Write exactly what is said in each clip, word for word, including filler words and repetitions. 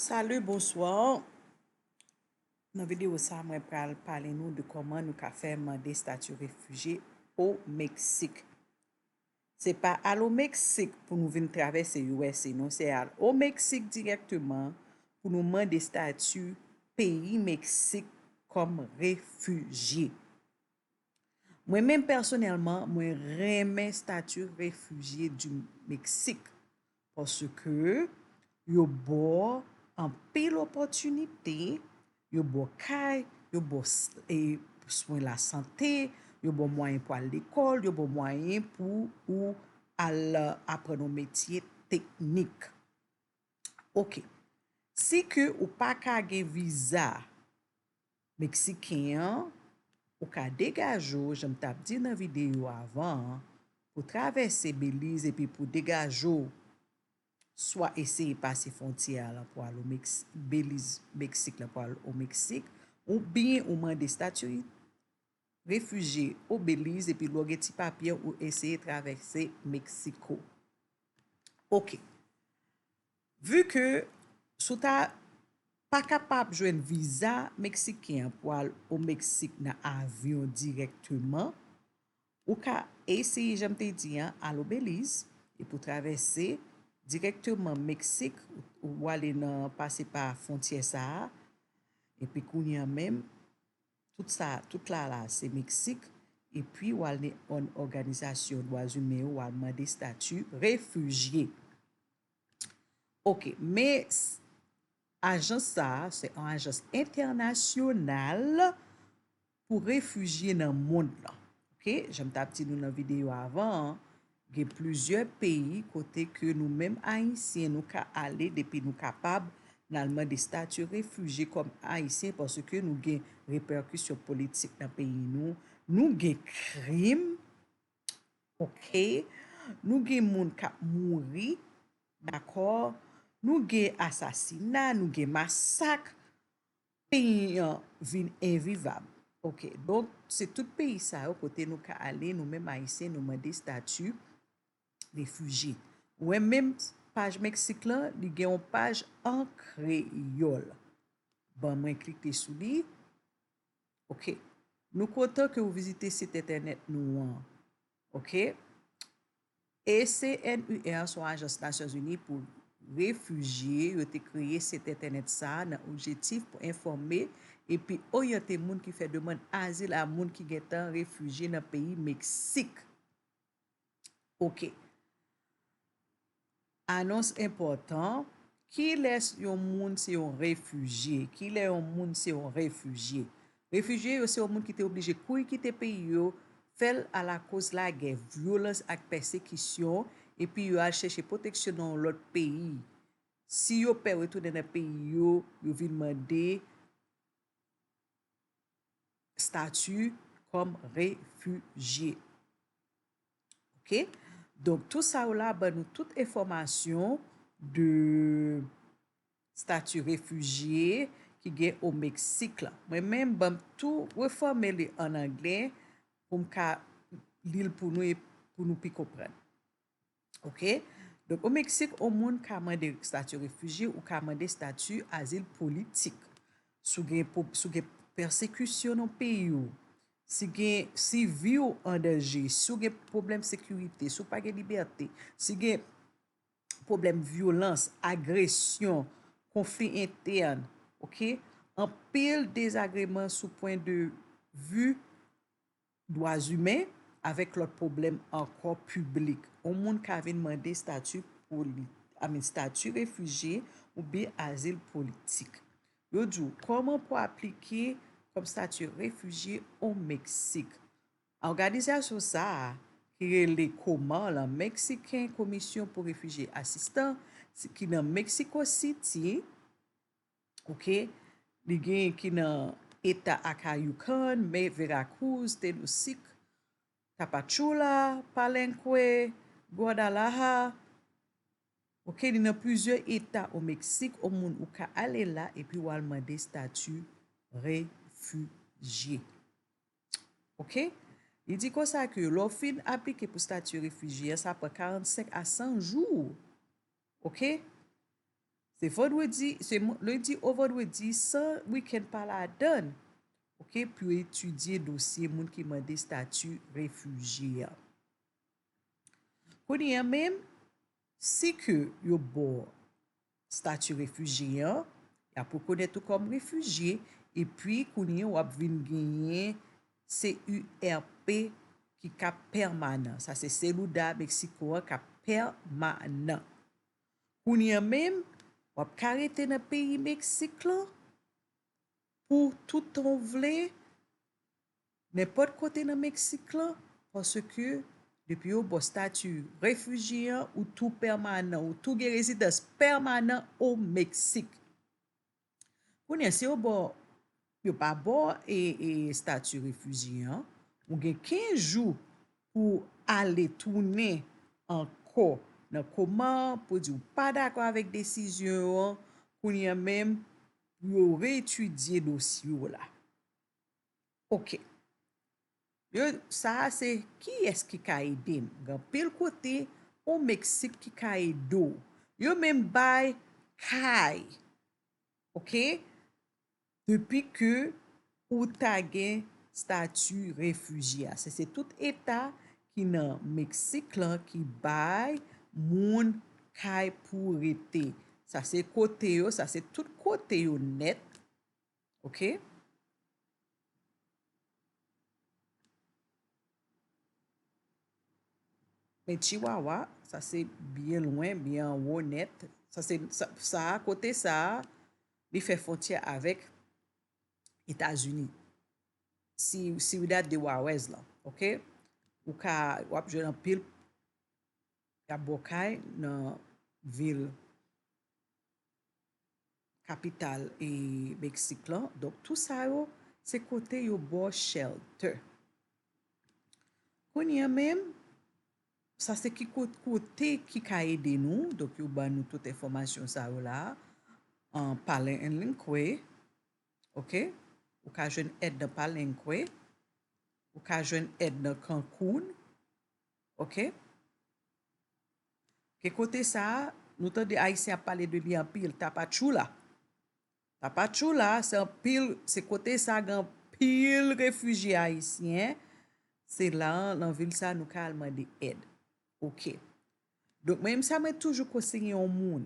Salut, bonsoir. Nan videyo sa, mwen pral pale nou de kòman nou ka fè mande stati refijye o Meksik. Se pa al o Meksik pou nou vin travèse U S A, non, se al o Meksik dirèkteman pou nou mande stati peyi Meksik kòm refijye. Mwen menm pèsonèlman, mwen renmen stati refijye di Meksik, paske yo ba w anpil opòtinite, yo ba w kay, yo ba w s- e, swen lasante, yo ba w mwayen pou al lekòl, yo ba w mwayen pou ou al aprann yon metye teknik. Oke. Si ke ou pa ka gen viza meksiken an, ou ka degaje w, jan m t ap di nan videyo avan an, pou travèse Beliz epi pou degaje w, swa eseye pase fwontyè a lan pou al o Meks- Beliz, Meksik lan pou al o Meksik, oubyen ou mande stati refijye o Beliz epi lè w gen ti papye ou eseye travèse Meksiko. Oke. Vu ke si w ta pa kapab jwenn viza meksiken an pou al o Meksik nan avyon dirèkteman, ou ka eseye, jan m te di an, al o Beliz, epi w travèse dirèkteman Meksik, ou ale nan, pase pa fwontyè sa a, epi kounye a menm, tout sa, tout la la, se Meksik, epi w al nan òganizasyon dwa imen yo, w al mande stati refijye. Oke, men s- ajans sa a, se yon ajans entènasyonal pou refijye nan mond lan. Oke, jan m t ap di nou nan videyo avan an, gen plizyè peyi kote ke nou menm Ayisyen, nou ka ale depi nou kapab, n al mande stati refijye kòm Ayisyen, paske nou gen repèkisyon politik nan peyi nou, nou gen krim, oke, nou gen moun k ap mouri, dakò, nou gen asasina, nou gen masak, peyi an vin envivab. Oke, donk, se tout peyi sa yo kote nou ka ale, nou menm Ayisyen, nou mande stati refijye. Ou wè menm paj Meksik lan, li gen yon paj an kreyòl. Ban mwen klike sou li. Oke. Nou kontan ke w vizite sit entènèt nou an. Oke. A C N U R se yon ajans Nasyonzini pou refijye. Yo te kreye sit entènèt sa a nan objektif pou enfòme epi oryante moun ki fè demann azil a moun ki gentan refijye nan peyi Meksik. Oke. Anons enpòtan. Kilès yon moun se yon refijye? Kilè yon moun se yon refijye? Refijye yo se yon moun ki te oblije kouri kite peyi yo, fè l alakoz lagè, vyolans ak pèsekisyon, epi yo al chèche pwoteksyon nan yon lòt peyi. Si yo pè retounen nan peyi yo, yo vin mande stati kòm refijye. Oke? Donk, tou sa yo la ban nou tout enfòmasyon de stati refijye ki gen o Meksik lan. Mwen menm, ban m tou refòme li an anglè pou m ka li l pou nou e pou nou pi konprann. Oke? Donk, o Meksik, yon moun ka mande stati refijye, ou ka mande stati azil politik. Si w gen, si w gen pèsekisyon nan peyi w, si gen, si vi w an danje, si w gen pwoblèm sekirite, si w pa gen libète, si gen pwoblèm vyolans, agresyon, konfli entèn, oke? Anpil dezagreman sou pwen de vi dwa imen avèk lòt pwoblèm ankò piblik. Yon moun ka vin mande stati poli-, I mean, stati refijye oubyen azil politik. Yo di w kòman pou aplike kòm stati refijye o Meksik. Òganizasyon sa a, ki rele COMAR lan, Mexican Commission pour Refugees Assistance, ki nan Mexico City, oke, li gen ki nan eta Acayucan, Veracruz, Tegucigalpa, Tapachula, Palenque, Guadalajara. Oke, li nan plizyè eta o Meksik, yon moun ou ka ale la epi w al mande stati refijye. Oke? Li di konsa ke lè w fin aplike pou stati refijye an, sa pran karannsenk a san jou. Oke? Se vandredi, se mo- lendi o vandredi san wikenn pa ladann, oke, pou etidye dosye moun ki mande estati refijye a. Kounye a menm, si ke yo ba w estati refijye an, y ap rekonèt ou kòm refijye, epi kounye a w ap vin genyen C U R P ki ka pèmanan. Sa se Celuda Mexico an k ap pèmanan. Kounye a menm, w ap ka rete nan peyi Meksik lan pou tout tan w vle, nenpòt kote nan Meksik lan, paske depi yo ba w estati refijye an, ou tou pèmanan, ou tou gen rezidans pèmanan o Meksik. Kounye a, si yo ba w, yo pa ba w e, e estati refijye an, ou gen kenz jou pou ale tounen ankò nan koma an pou di w pa dakò avèk desizyon yo an, kounye a menm, pou yo reetidye dosye w la. Oke. Yo, sa a se kiyès ki ka ede m. Gen anpil kote o Meksik ki ka ede w. Yo menm bay kay. Oke? Depi ke ou ta gen estati refijye a. Se, se tout eta ki nan Meksik lan ki bay moun kay pou rete. Sa se kote yo, sa se tout kote yo nèt. Oke? Men Chihuahua, sa se byen lwen, byen anwo nèt. Sa se, sa, sa a, kote sa a, li fè fwontyè avèk Etazini. Si, Ciudad de Juárez lan, oke? Ou ka, w ap jwenn anpil, y ap ba w kay nan vil kapital e Meksik lan. Donk, tou sa yo, se kote yo ba w shelter. Kounye a menm, sa se ki ko-, kote ki ka ede nou. Donk, yo ban nou tout enfòmasyon sa yo la. An Palenque, oke? Ou ka jwenn èd nan Palenque. Ou ka jwenn èd nan Cancun, oke? Ke kote sa a, nou tande Ayisyen ap pale de li anpil, Tapachula. Tapachula, se anpil, se kote sa gen anpil refijye ayisyen. Se la, nan vil sa, nou ka al mande èd. Oke. Donk, mwen menm sa, mwen toujou konseye yon moun.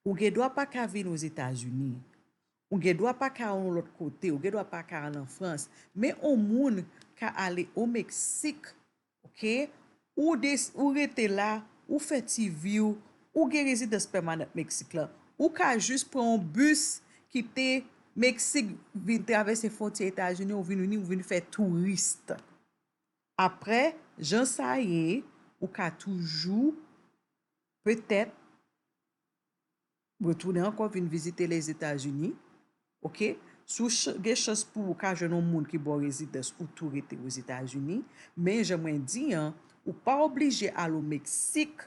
Ou gen dwa pa ka vin Ozetazini. Ou gen dwa pa ka yon lòt kote. Ou gen dwa pa ka al an Frans. Men yon moun ka ale o Meksik, oke? Ou des-, ou rete la, ou fè ti vi w, ou gen rezidans pèmanan Meksik lan. Ou ka jis pran yon bis kite Meksik, vin travèse fwontyè Etazini, ou vin vini, ou vin fè touris. Apre, jan sa ye, ou ka toujou, petèt, retounen ankò vin vizite Lèzetazini, oke? Si w ch-, gen chans pou ou ka jwenn yon moun ki ba w rezidans ou tou rete Ozetazini, men jan mwen di an, ou pa oblije al o Meksik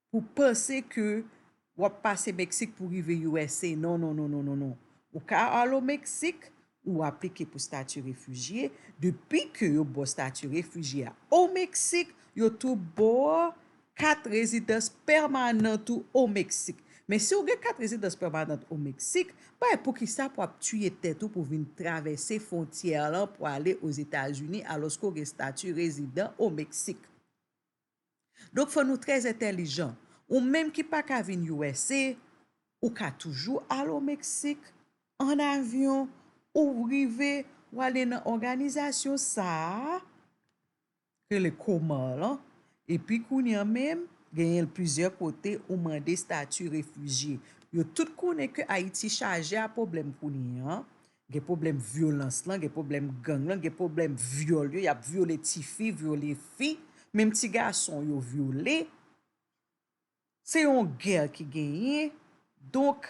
pou panse ke w ap pase Meksik pou rive U S A. Non, non, non, non, non, non. Ou ka al o Meksik, ou aplike pou estati refijye. Depi ke yo ba w estati refijye a o Meksik, yo tou ba w kat rezidans pèmanan tou o Meksik. Men si w gen kat rezidans pèmanan o Meksik, bay poukisa pou ap tiye tèt ou pou vin travèse fwontyè lan pou ale Ozetazini alòske w gen estati rezidan o Meksik? Donk, fò nou trè entèlijan. Ou menm ki pa ka vin U S A, ou ka toujou al o Meksik an avyon, ou rive, w ale nan òganizasyon sa a, rele COMAR lan, epi kounye a menm, genyen l plizyè kote, ou mande estati refijye. Yo tout konnen ke Ayiti chaje a pwoblèm kounye a, gen pwoblèm vyolans lan, gen pwoblèm gang lan, gen pwoblèm vyòl yo, y ap vyole tifi, vyole fi, menm ti gason yo vyole. Se yon gè ki genyen, donk,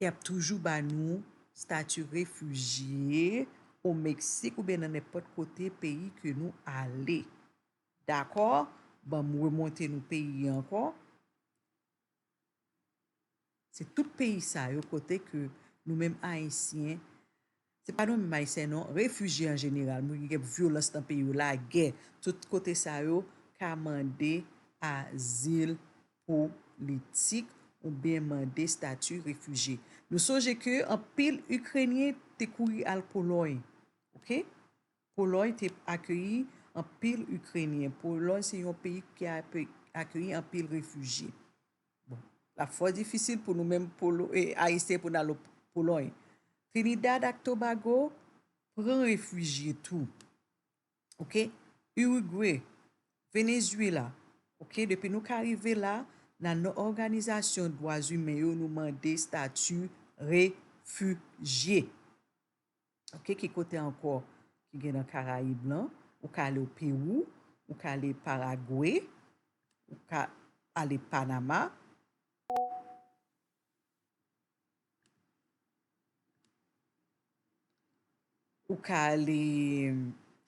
y ap toujou ba nou estati refijye o Meksik oubyen nan nenpòt kote peyi ke nou ale. Dakò? Ban m remonte nou peyi ankò. Se tout peyi sa yo kote ke nou menm Ayisyen, se pa nou menm Ayisyen non, refijye an jeneral, moun ki gen vyolans nan peyi yo, lagè, tout kote sa yo ka mande azil politik oubyen mande stati refijye. Nou sonje ke anpil Ikrenyen te kouri al Polòy. Oke? Polòy te akeyi anpil Ikrenyen. Polòy se yon peyi ki ape-, akeyi anpil refijye. Bon, l ap fò difisil pou nou menm Polo-, e, Ayisyen pou n al Polòy. Trinidad ak Tobago pran refijye tou. Oke? Irigwe, Venezuela. Oke? Depi nou ka rive la, nan òganizasyon dwa imen yo, nou mande stati refijye. Oke, ki kote ankò ki gen nan Karayib lan? Ou ka ale o Pewou, ou ka ale Paragwe, ou ka ale Panama, ou ka ale,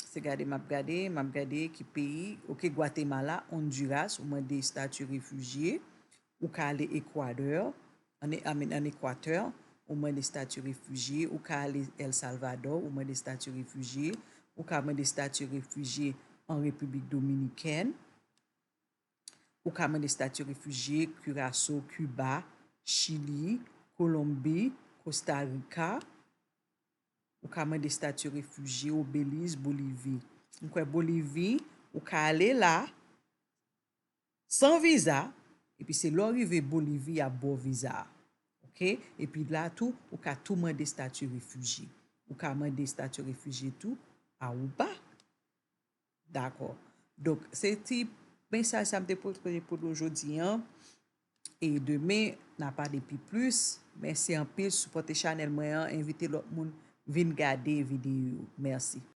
se gade m ap gade, m ap gade ki peyi, oke, Gwatemala, Honduras, ou mande stati refijye, ou ka ale Ekwadè, an, I mean, an Ekwatè, ou mande stati refijye, ou ka ale El Salvador, ou mande stati refijye, ou ka mande stati refijye an Repiblik Dominikèn, ou ka mande stati refijye Kiraso, Kiba, Chili, Kolonbi, Kosta Rika, ou ka mande stati refijye o Beliz, Bolivi. M kwè Bolivi, ou ka ale la, san viza, epi se lè w rive Bolivi y ap ba w viza a. Oke? Epi la tou, ou ka tou mande stati refijye. Ou ka mande stati refijye tou Aruba. Dakò. Donk, se ti mesaj sa m te pote pou nou jodi an. E demen, n a pale pi plis. Mèsi anpil, sipòte chanèl mwen an, envite lòt moun vin gade videyo yo. Mèsi.